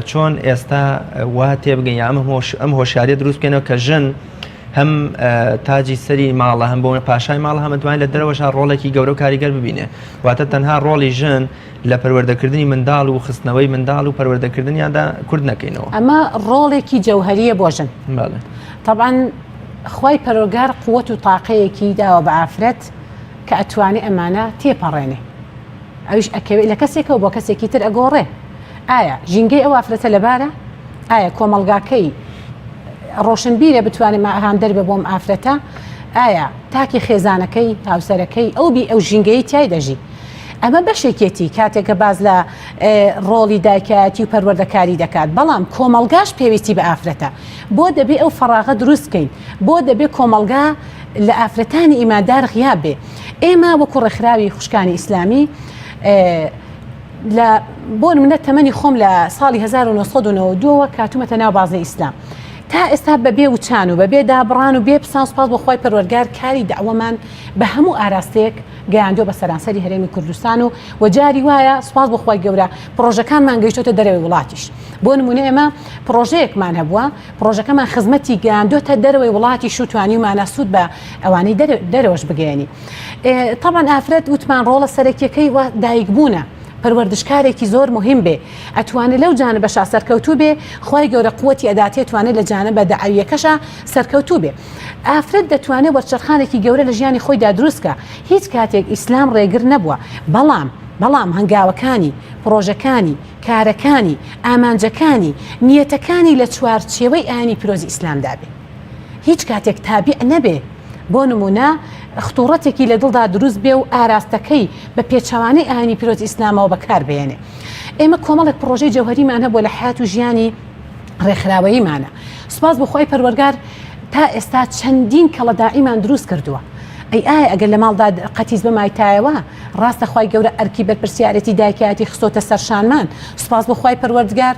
چۆن ئێستا وا تێبگەین یا ئەم هۆشیاریە دروست بکەینەوە کە ژن هەم تاجی سەری ماڵە هەم بۆ پاشای ماڵە هەمە دوای لە دەرەوەشا ڕۆڵێکی گەورە و کاریگەر ببینێ واتە تەنها ڕۆڵی ژن لە پەروەردەکردنی منداڵ و خستنەوەی منداڵ و پەروەردەکردنیاندا کورت نەکەینەوە. ئەمە ڕۆڵێکی جەوهەریە بۆ ژن. بەڵێ. تەبعەن خوای پەروەردگار قوت و تاقەیەکی داوە بە ئافرەت کە ئەتوانێ ئەمانە تێپەڕێنێ ئەویش ئەکەوێ لە کەسێکەوە بۆ کەسێکی تر ئەگۆڕێ ئایا ژینگەی ئەو ئافرەتە لەبارە؟ ئایا کۆمەڵگاکەی ڕۆشنبیرە بتوانێت هاندەر بە بۆم ئافرەتە؟ ئایا تاکی خێزانەکەی هاوسەرەکەی ئەو بی ئەو ژینگەی تای دەژی ئەمە بەشێکێتی کاتێک کە باز لە ڕۆڵی دایکایەتی و پەروەردەکاری دەکات بەڵام کۆمەڵگاش پێویستی بە ئافرەتە بۆ دەبێ ئەو فەراغە دروست بکەین بۆ دەبێ کۆمەڵگا. لە ئافرەتانی ئیماندار غیاب بێ. ئێمە وەکو ڕێکخراوی خوشکانی ئیسلامی لە بۆ نمونە تەمەنی خۆم لە ساڵی 1992 وە کاتومەتە ناو بازنەی ئیسلام تا ئێستا بە بێ وچان و بە بێ دابڕان و بێ پسان سوپاس بۆ خوای پەروەردگار کاری دەعوەمان بە هەموو ئاراستەیەک گەیاندووە بە سەرانسەری هەرێمی کوردستان و و جاری وایە سوپاس بۆ خوای گەورە پڕۆژەکانمان گەیشتۆتە دەرەوەی وڵاتیش بۆ نمونە ئێمە پڕۆژەیەکمان هەبووە پڕۆژەکەمان خزمەتی گەیاندۆتە دەرەوەی وڵاتیش و توانیومانە سوود بە ئەوانەی دەرەوەش بگەیەنین. تەبعەن ئافرەت وتمان ڕۆڵە سەرەکیەکەی وە دایک بوونە پەروەردشکارێکی زۆر مهم بێ ئەتوانێ لەو جانبەشا سەرکەوتوو بێ خوای گەورە قوتی ئەداتێ توانێ لە جانبە دەعەویەکەشا سەرکەوتوو بێ ئافرەت دەتوانێ وەرچەرخانێکی گەورە لە ژیانی خۆیدا دروست کا هیچ کاتێک ئیسلام ڕێگر نەبووە بەڵام بەڵام هەنگاوەکانی پڕۆژەکانی کارەکانی ئامانجەکانی نیەتەکانی لە چوارچێوەی ئاینی پیرۆزی ئیسلامدا بێ هیچ کاتێک تابیع نەبێ بۆ نمونە ختوڕەتێکی لە دڵدا دروست بێ و ئاراستەکەی بە پێچەوانەی ئاینی پیرۆزی ئیسلامەوە بەکار بهێنێ. ئێمە کۆمەڵێک پڕۆژەی جەوهەریمان هەبووە لە حەیات و ژیانی ڕێکخراوەییمانە. سوپاس بۆ خوای پەروەرگار تا ئێستا چەندین کەڵە داعیمان دروست کردووە. ئەی ئایا ئەگەر لە ماڵدا قەتیس بمایتایەوە ڕاستە خوای گەورە ئەرکی بەرپرسیارێتی دایکایەتی خستۆتە سەر شانمان سوپاس بۆ خوای پەروەردگار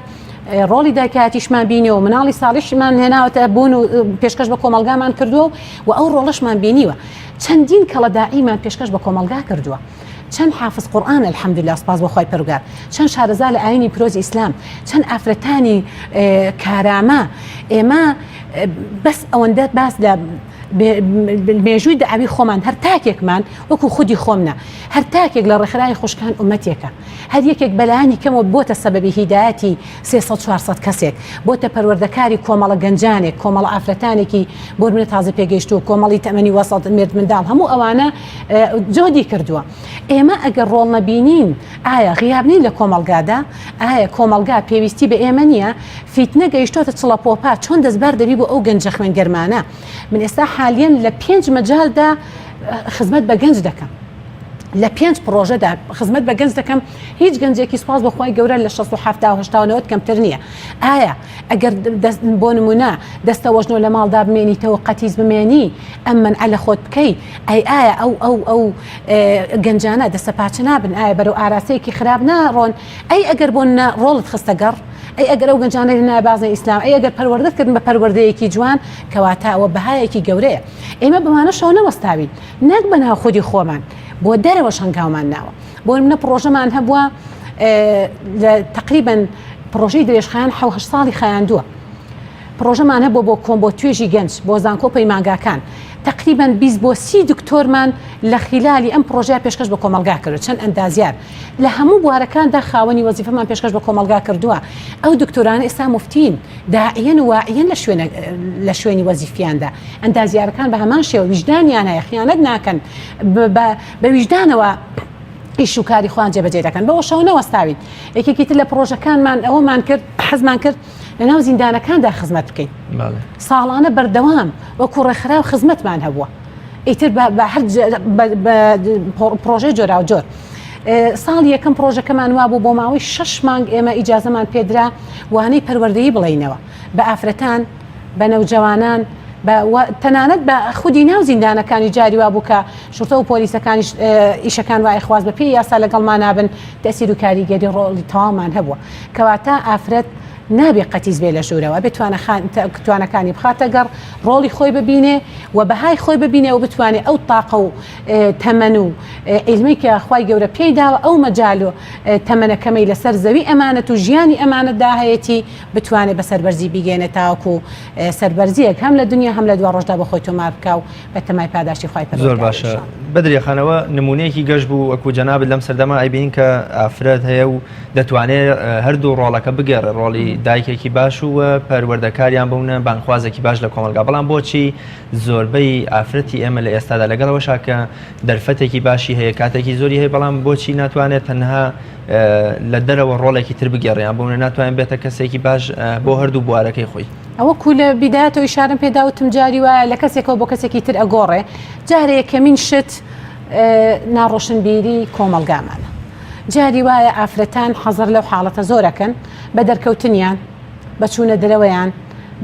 ڕۆڵی دایکایەتیشمان بینیوە و مناڵی ساڵیشمان هێناوەتە بوون و پێشکەش بە کۆمەڵگامان کردووە و ئەو ڕۆڵەشمان بینیوە چەندین کەڵە داعیمان پێشکەش بە کۆمەڵگا کردووە چەند حافز قورئان الحمدللە سوپاس بۆ خوای پەروگار چەند شارەزا لە ئاینی پیرۆزی ئیسلام چەند ئافرەتانی کارامە ئێمە بەس ئەوەندە باس لە مێژووی دەعوی خۆمان هەر تاکێکمان وەکو خودی خۆم نا هەر تاکێک لە ڕێکخراوی خوشکان ئومەتێکە هەر یەکێک بەلایەنی کەمەوە بۆتە سەبەبی هیدایەتی 300 400 کەسێک بۆتە پەروەردەکاری کۆمەڵە گەنجانێک کۆمەڵە ئافرەتانێکی بۆ منە تازە پێگەیشتوو کۆمەڵی تەمەنی وەسەت مێرد منداڵ هەموو ئەوانە جۆدی کردووە ئێمە ئەگەر ڕۆڵ نەبینین ئایا غیاب نین لە کۆمەڵگادا ئایا کۆمەڵگا پێویستی بە ئێمە نییە فیتنە گەیشتۆتە چڵەپۆپا چۆن دەستبار دەبی بۆ ئەو گەنجە خوێنگەرمانە من ئێستا حالیەن لە پێنج مەجالدا خزمەت بە گەنج دەکەم لە پێنج پڕۆژەدا خزمەت بە گەنج دەکەم هیچ گەنجێکی سوپاس بۆ خوای گەورە لە 60 و 70 و 80 و 90 کەمتر نییە ئایا ئەگەر بۆ نمونە دەستەوەژنۆ لە ماڵدا بمێنیتەوە قەتیس بمێنی ئەم مەنعە لە خۆت بکەی ئەی ئایا ئەو ئەو ئەو گەنجانە دەستە پاچە نابن ئایا بەرەو ئاراستەیەکی خراپ ناڕۆن ئەی ئەگەر بۆ نە ڕۆڵت خستە گەڕ ئەی ئەگەر ئەو گەنجانە هێنایە بازنەی ئیسلام ئەی ئەگەر پەروەردەت کردن بە پەروەردەیەکی جوان کەواتە ئەوە بەهایەکی گەورەیە ئێمە بەمانەشەوە نەوەستاوین نەک بە ناو خودی خۆمان بۆ دەرەوەش هەنگاومان ناوە بۆ نمونە پڕۆژەمان هەبووە لە تقریبا پڕۆژەی درێژخایەن حە هەشت ساڵی خایاندووە پڕۆژەمان هەبووە بۆ کۆم بۆ توێژی گەنج بۆ زانکۆ پەیمانگاکان تقریبا 20 بۆ 30 دکتۆرمان لە خیلالی ئەم پڕۆژەیە پێشکەش بە کۆمەڵگا کردو چەند ئەندازیار لە هەموو بوارەکاندا خاوەنی وەزیفەمان پێشکەش بە کۆمەڵگا کردووە ئەو دکتۆرانە ئێستا موفتین داعیەن و واعیەن لە شوێنە لە شوێنی وەزیفیاندا ئەندازیارەکان بە هەمان شێوە ویژدانیان هەیە خیانەت ناکەن بە ویژدانەوە ئیش و کاری خۆیان جێبەجێ دەکەن بەوەشەوە نەوەستاوین یەکێکی تر لە پڕۆژەکانمان ئەوەمان کرد حەزمان کرد لەناو زیندانەکاندا خزمەت بکەین ساڵانە بەردەوام وەکو ڕێکخراو خزمەتمان هەبووە ئیتر بە هەر پرۆژەی جۆراوجۆر. ساڵی یەکەم پرۆژەکەمان وابوو بۆ ماوەی شەش مانگ ئێمە ئیجازەمان پێدرا وانەی پەروەردەیی بڵێینەوە بە ئافرەتان بە نەوجەوانان تەنانەت بە خودی ناو زیندانەکانی جاری وابوو کە شورتە و پۆلیسەکانیش ئیشەکان وای خواست بە پێی یاسا لەگەڵمان نابن تەسیر و کاریگەری ڕۆڵی تەواومان هەبووە کەواتە ئافرەت نابێ قەتیس بێ لە ژوورەوە ئەبێ توانەکانی بخاتە گەڕ ڕۆڵی خۆی ببینێ و بەهای خۆی ببینێ و بتوانێ ئەو تاقە و تەمەن و عیلمەی کە خوای گەورە پێی داوە ئەو مەجال و تەمەنە کەمەی لەسەر زەوی ئەمانەت و ژیانی ئەمانەتدا هەیەتی بتوانێ بە سەربەرزی بیگەێنێ تاوەکو سەربەرزیەک هەم لە دنیا هەم لە دوا ڕۆژدا بۆ خۆی تۆمار بکا و بە تەمای پاداشتی خوای پەروەردگار زۆر باشە بەدریە خان ئەوە نمونەیەکی گەش بوو وەکو جەنابت لەم سەردەمە ئەیبینین کە ئافرەت هەیە و دەتوانێت هەردوو ڕۆڵەکە بگێڕێ ڕۆڵی دایکێکی باش و پەروەردەکاریان بوونە بانگخوازێکی باش لە کۆمەڵگا بەڵام بۆچی زۆربەی ئافرەتی ئێمە لە ئێستادا لەگەڵەوەشا کە دەرفەتێکی باشی هەیە کاتێکی زۆری هەیە بەڵام بۆچی ناتوانێت تەنها لە دەرەوە ڕۆڵێکی تر بگێڕیان بۆ ناتوانێت بێتە کەسێکی باش بۆ هەردوو بوارەکەی خۆی. ئەوە کو لە بیدایەتەوە ئیشارەم پێدا وتم جاری وایە لە کەسێکەوە بۆ کەسێکی تر ئەگۆڕێ جارێ یەکەمین شت ناڕۆشنبیری کۆمەڵگامانە جاری وایە ئافرەتان حەزەر لەو حاڵەتە زۆرەکەن بە دەرکەوتنیان بە چوونە دەرەوەیان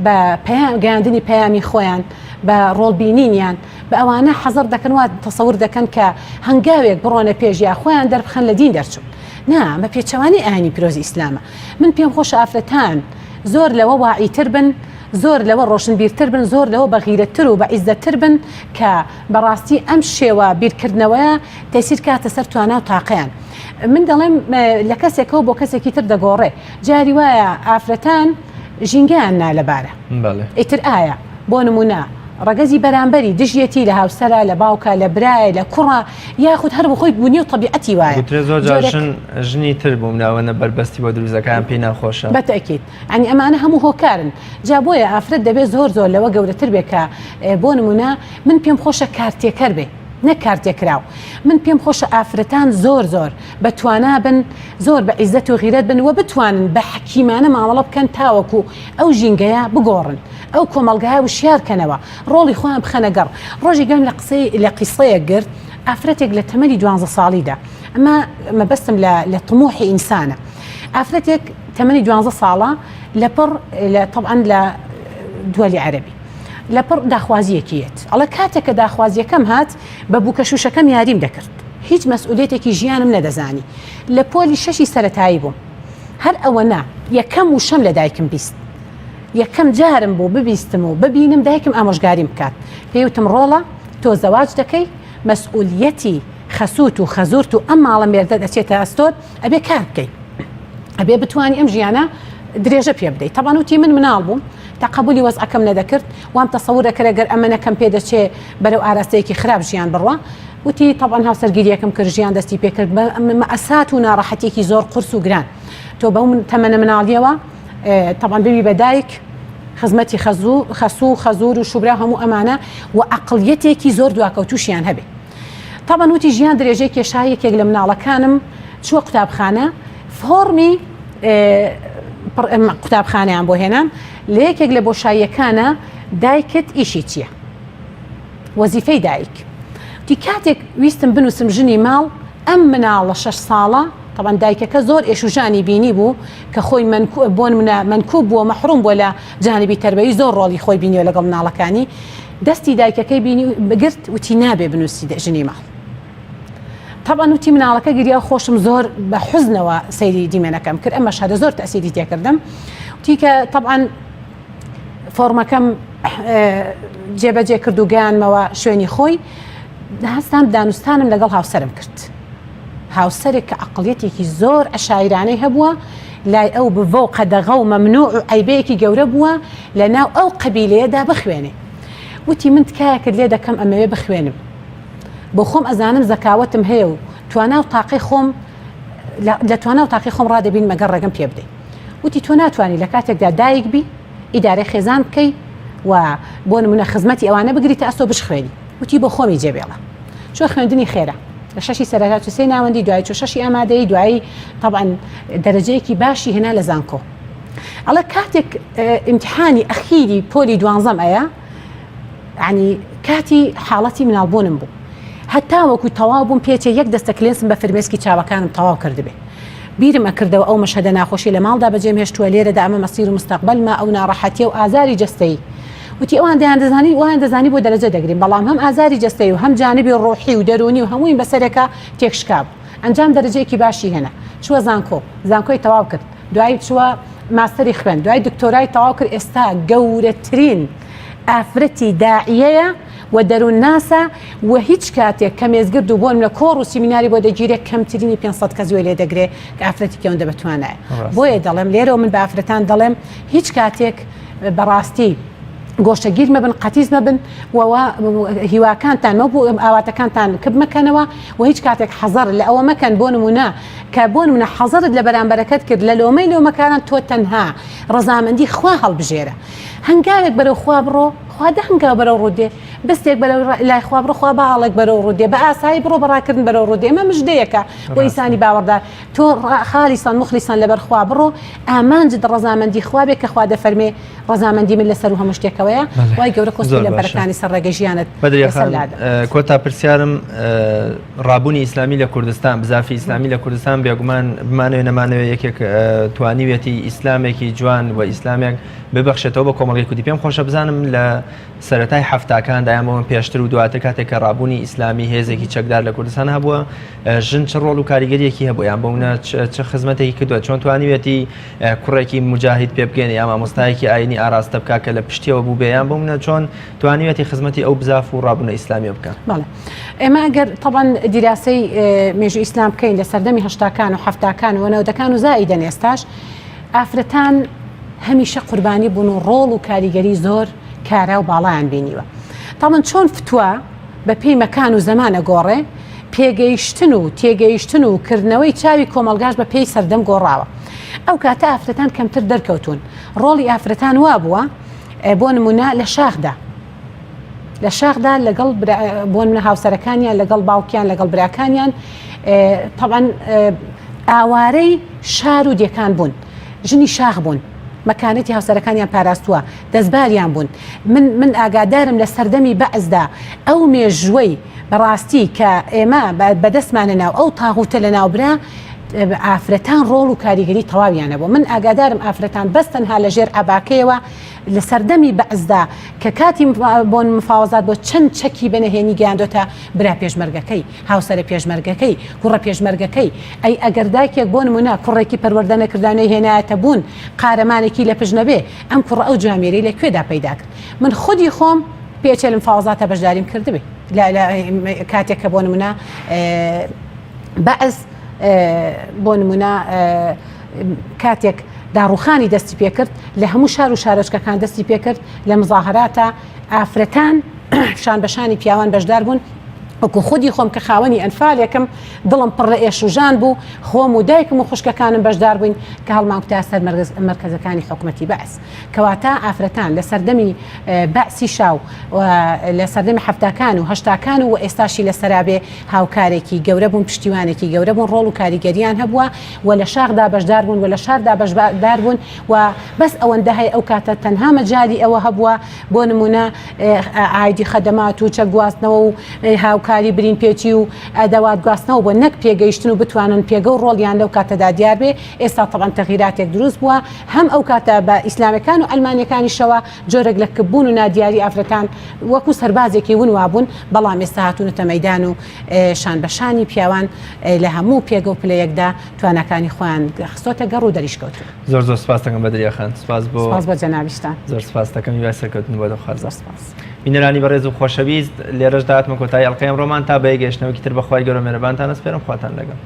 بە پەیام گەیاندنی پەیامی خۆیان. بە ڕۆڵ بینینیان بە ئەوانە حەزەر دەکەن وا تەسەور دەکەن کە هەنگاوێک بڕۆنە پێش یا خۆیان دەربخەن لە دین دەرچوون. نا ئەمە پێچەوانەی ئاینی پیرۆزی ئیسلامە. من پێم خۆشە ئافرەتان زۆر لەوە واعیتر بن، زۆر لەوە ڕۆشنبیرتر بن، زۆر لەوە بەغیرەتتر و بەعیزەتتر بن کە بەڕاستی ئەم شێوە بیرکردنەوەیە تەسیر کاتە سەر توانا و تاقەیان. من دەڵێم لە کەسێکەوە بۆ کەسێکی تر دەگۆڕێ. جاری وایە ئافرەتان ژینگەیان نالەبارە. ئیتر ئایا بۆ نمونە ڕەگەزی بەرامبەری دژیەتی لە هاوسەرە، لە باوکە، لە برایە، لە کوڕە یاخود هەر بۆخۆی بونی و تەبیعەتی وایە. گوترێ زۆر جار ژن ژنی تر بووم ناوەنە بەربەستی بۆ دروست دەکا یان پێی ناخۆشە. بە تەئکید. یانی ئەمانە هەموو هۆکارن. جا بۆیە ئافرەت دەبێ زۆر زۆر لەوە گەورەتر بێ کە بۆ نمونە من پێم خۆشە کارتێکەر بێ نەک کارتێکراو. من پێم خۆشە ئافرەتان زۆر زۆر بە توانا بن، زۆر بە عیزەت و غیرەت بن و بتوانن بە حەکیمانە مامەڵە بکەن تاوەکو ئەو ژینگەیە بگۆڕن، ئەو کۆمەڵگایە وشیار کەنەوە، ڕۆڵی خۆیان بخەنە گەڕ. ڕۆژێک گوێم لە قسەی لە قیسەیەک گرت، ئافرەتێک لە تەمەنی دوانزە ساڵیدا، ئەمە مەبەستم لە لە تموحی ئینسانە، ئافرەتێک تەمەنی دوانزە ساڵە لەپڕ لە تەبعەن لە دوەلی عەرەبی لەپڕ داخوازییەکی یەت، ئەڵێ کاتێک کە داخوازییەکەم هات بە بووکە شووشەکەم یاریم دەکرد، هیچ مەسئولیەتێکی ژیانم نەدەزانی، لە پۆلی شەشی سەرەتایی بووم، هەر ئەوەنە یەکەم وشەم لە دایکم 20 یەکەم جارم بوو ببیستم و ببینم دایکم ئامۆژگاریم بکات، پێی وتم ڕۆڵە تۆ زەواج دەکەی مەسئولیەتی خەسووت و خەزوورت و ئەم ماڵە مێردەت ئەچێتە ئەستۆت ئەبێ کار بکەی ئەبێ بتوانی ئەم ژیانە درێژە پێ بدەیت تەبان وتی من مناڵ بووم تەقەبولی وەزعەکەم نەدەکرد وام تەسەور دەکرد گەر ئەمە نەکەم پێ دەچێ بەرەو ئاراستەیەکی خراپ ژیان بڕوا وتی تەبعەن هاوسەرگیریەکەم کرد ژیان دەستی پێکرد بە مەئسات و ناڕەحەتیەکی زۆر قورس و گران تۆ بەو تەمەنە مناڵیەوە تەبعەن ببی بە دایک خزمەتی خەزوو خەسوو خەزور و شوبرا هەموو ئەمانە و عەقڵیەتێکی زۆر دواکەوتوشیان هەبێ تەبعەن وتی ژیان درێژەی کێشا یەکێک لە مناڵەکانم چووە قوتابخانە فۆڕمی قوتابخانەیان بۆ هێنام لە یەکێک لە بۆشاییەکانە دایکت ئیشی چییە؟ وەزیفەی دایک وتی کاتێک ویستم بنووسم ژنی ماڵ ئەم مناڵە شەش ساڵە تەبعەن دایکەکە زۆر ئێش و ژانی بینی بوو کە خۆی بۆ نمونە مەنکوب بووە مەحروم بووە لە جانبی تەربەوی زۆر ڕۆڵی خۆی بینیوە لەگەڵ مناڵەکانی دەستی دایکەکەی بینی گرت وتی نابێ بنووسی ژنی ماڵ تەبعەن وتی مناڵەکە گریا و خۆشم زۆر بە حوزنەوە سەیری دیمەنەکەم کرد ئەم مەشهەدە زۆر تەسیری تێکردم وتی کە تەبعەن فۆرمەکەم جێبەجێ کرد و گەیانمەوە شوێنی خۆی هەستام دانوستانم لەگەڵ هاوسەرم کرد هاوسەرێک کە عقلیەتێکی زۆر عشایرانەی هەبووە لای ئەو بڤە و قەدەغە و مەمنوع و عیبەیەکی گەورە بووە لە ناو ئەو قەبیلەیەدا بخوێنێ وتی من تکایەکت لێ دەکەم ئەمەوێ بخوێنم بۆ خۆم ئەزانم زەکاوەتم هەیە و توانا و تاقی خۆم لە توانا و تاقی خۆم ڕادەبین مەگەر ڕێگەم پێ بدەیت وتی تۆ ناتوانی لە کاتێکدا دایک بی ئیدارەی خێزان بکەی و بۆ نمونە خزمەتی ئەوانە بگریتە ئەستۆ بشخوێنی وتی بۆ خۆمی جێبێڵە چۆ خوێندنی خێرا لە شەشی سەرەتا چ سێ ناوەندی دوای چۆ شەشی ئامادەیی دوایی طبعا دەرەجەیەکی باشی هێنا لە زانکۆ ئەڵێ کاتێک ئیمتحانی ئەخیری پۆلی دوانزەم ئەیە یانی کاتی حاڵەتی مناڵبوونم بوو هەتا وەکو تەواو بووم پێچێ یەک دەستە کلێنسم بە فرمێسکی چاوەکانم تەواو کردبێ بیرم ئەکردەوە ئەو مەشهەدە ناخۆشی لە ماڵدا بەجێم هێشتووە لێرەدا ئەمە مەسیر و مستەقبەلمە ئەو ناڕەحەتیە و ئازاری جەستەیی وتی ئەوان دەیان دەزانی وایان دەزانی بۆ دەرەجە دەگرین بەڵام هەم ئازاری جەستەیی و هەم جانبی ڕۆحی و دەروونی و هەموویم بەسەرێکا تێکشکابوو ئەنجام دەرەجەیەکی باشی هێنا چووە زانکۆ زانکۆی تەواو کرد دوایی چووە ماستەری خوێند دوای دکتۆرای تەواو کرد ئێستا گەورەترین ئافرەتی داعیەیە و دەروونناسە و هیچ کاتێک کە مێزگرد و بۆن لە کۆڕ و سیمیناری بۆ دەگیرێ کەمترینی 500 کەس گوێ لێ دەگرێ کە ئافرەتێکی ئەوەندە بەتوانایە بۆیە دەڵێم لێرەوە من بە ئافرەتان دەڵێم هیچ کاتێک بەڕاستی گۆشەگیر مەبن قەتیس مەبن و هیواکانتان مەبوو ئاواتەکانتان کپ مەکەنەوە و هیچ کاتێک حەزەر لە ئەوە مەکەن بۆ نمونە کە بۆ نمونە حەزەرت لە بەرامبەرەکەت کرد لە لۆمەی لۆمەکاران تۆ تەنها ڕەزامەندی خوا هەڵبژێرە هەنگاوێک بەرەو خوا بڕۆ خوا دە هەنگاو بەرەو ڕوو دێ بستێک بەرەو لای خوا بڕۆ خوا باڵێک بەرەو ڕوو دێ بە ئاسایی بڕۆ بە ڕاکردن بەرەو ڕوو دێ ئەمە مژدەیەکە بۆ ئینسانی باوەڕدار تۆ خالیسان موخلیسان لەبەر خوا بڕۆ ئامانجت ڕەزامەندی خوا بێ کە خوا دەفەرمێ ڕەزامەندی من لەسەر و هەموو شتێکەوەیە وای گەورە کۆسپی لەمپەرەکانی سەر ڕێگەی ژیانت بەدریە لەسەر خان لادە. کۆتا پرسیارم ڕابوونی ئیسلامی لە کوردستان بزافی ئیسلامی لە کوردستان بێگومان بمانەوێ نەمانەوێ یەکێک توانیویەتی ئیسلامێکی جوان و ئیسلامێک ببەخشێتەوە بە کۆمەڵگەی کوردی پێم خۆشە بزانم لە. سەرەتای حەفتاکاندا یان بۆ پێشتر و دواتر کاتێک کە ڕابوونی ئیسلامی هێزێکی چەکدار لە کوردستان هەبووە ژن چ ڕۆڵ و کاریگەریەکی هەبوو یان بۆ منە چ خزمەتێکی کردووە چۆن توانیوێتی کوڕێکی موجاهید پێ بگەێنێ یا مامۆستایەکی ئاینی ئاراستە بکا کە لە پشتیەوە بوو بێ یان بۆ منە چۆن توانیوێتی خزمەتی ئەو بزاف و ڕابوونە ئیسلامیە بکا. بەڵێ ئێمە ئەگەر تەبعەن دیراسەی مێژوو ئیسلام بکەین لە سەردەمی هەشتاکان و حەفتاکان و نەوەدەکان و زائیدەن ئێستاش ئافرەتان هەمیشە قوربانی بوون و ڕۆڵ و کاریگەری زۆر کارا و باڵایان بینیوە تاڵن چۆن فتووە بە پێی مەکان و زەمان ئەگۆڕێ، پێگەیشتن و تێگەیشتن و کردنەوەی چاوی کۆمەڵگاش بە پێی سەردەم گۆڕاوە. ئەو کاتە ئافرەتان کەمتر دەرکەوتوون. ڕۆڵی ئافرەتان وابووە بۆ نموونە لە شاخدا لە شاخدا لەگەڵ بۆ نمونە هاوسەرەکانیان لەگەڵ باوکیان لەگەڵ براکانیان تەبعەن ئاوارەی شار و دێکان بوون. ژنی شاخ بوون. مەکانەتی هاوسەرەکانیان پاراستووە، دەستباریان بوون. من من ئاگادارم لە سەردەمی بەعسدا ئەو مێژووەی بەڕاستی کە ئێمە بەدەستمان هێنا و ئەو تاغوتە لەناوبرا، ئافرەتان ڕۆڵ و کاریگەری تەواویان هەبوو. من ئاگادارم ئافرەتان بەس تەنها لە ژێر عەباکەیەوە لە سەردەمی بەعسدا کە کاتی بۆن مفاوەزات بۆ چەند چەکی بە نەهێنی گەیاندۆتە برا پێشمەرگەکەی. هاوسەرە پێشمەرگەکەی، کوڕە پێشمەرگەکەی، ئەی ئەگەر دایکێک بۆ نموونە کوڕێکی پەروەردە نەکرداو نەیهێنایەتە بوون قارەمانێکی لە پشت نەبێ، ئەم کوڕە ئەو جوامێرەی لە کوێدا پەیدا کرد؟ من خودی خۆم پێچێ لە مفاوەزاتا بەشداریم کردبێ لە لە کاتێک کە بۆ نموونە بەعس بۆ نموونە کاتێک داڕوخانی دەستی پێکرد لە هەموو شار و شارۆچکەکان دەستی پێکرد لە مزاهەراتە ئافرەتان شان بە شانی پیاوان بەشدار بوون وەکو خودی خۆم کە خاوەنی ئەنفالێکم دڵم پڕ لە ئێش و ژان بوو خۆم و دایکم و خوشکەکانم بەشدار بووین کە هەڵمانکوتا سەر مەرکەزەکانی حکومەتی بەعس کەواتە ئافرەتان لە سەردەمی بەعسیشا و لە سەردەمی حەفتاکان و هەشتاکان و ئێستاشی لە سەرابێ هاوکارێکی گەورە بوون پشتیوانێکی گەورە بوون ڕۆڵ و کاریگەریان هەبووە و لە شاخدا بەشدار بوون و لە شاردا بەشدار بوون و بەس ئەوەندە هەیە ئەو کاتە تەنها مەجالی ئەوە هەبووە بۆ نموونە ئایدی خەدەمات و چەک گواستنەوە و هاوکاری برین پێچی و ئەدەوات گواستنەوە بووە نەک پێگەیشتن و بتوانن پێگە و ڕۆڵیان لەو کاتەدا دیار بێ ئێستا تەبعەن تەغیراتێک دروست بووە هەم ئەو کاتە بە ئیسلامەکان و عەلمانیەکانیشەوە جۆرێک لە کپبوون و نادیاری ئافرەتان وەکو سەربازێکی ون وابوون بەڵام ئێستا هاتوونەتە مەیدان و شان بە شانی پیاوان لە هەموو پێگە و پلەیەکدا تواناکانی خۆیان خستۆتە گەڕ و دەریشکەوتوون. زۆر زۆر سپاس دەکەم بەدریە خان سپاس بۆ سپاس بۆ جەنابیشتان. زۆر سپاس دەکەم هیوای سەرکەوتن بۆ دەخوازم. زۆر سپاس. بینەرانی بەڕێز و خۆشەویست لێرەشدا هاتمە کۆتایی ئەڵقەی ئەمڕۆمان تا بە یەک گەیشتنەوەکی تر بە خوای گەورە مێرەبانتان ئەسپێرم خواتان لەگەڵ.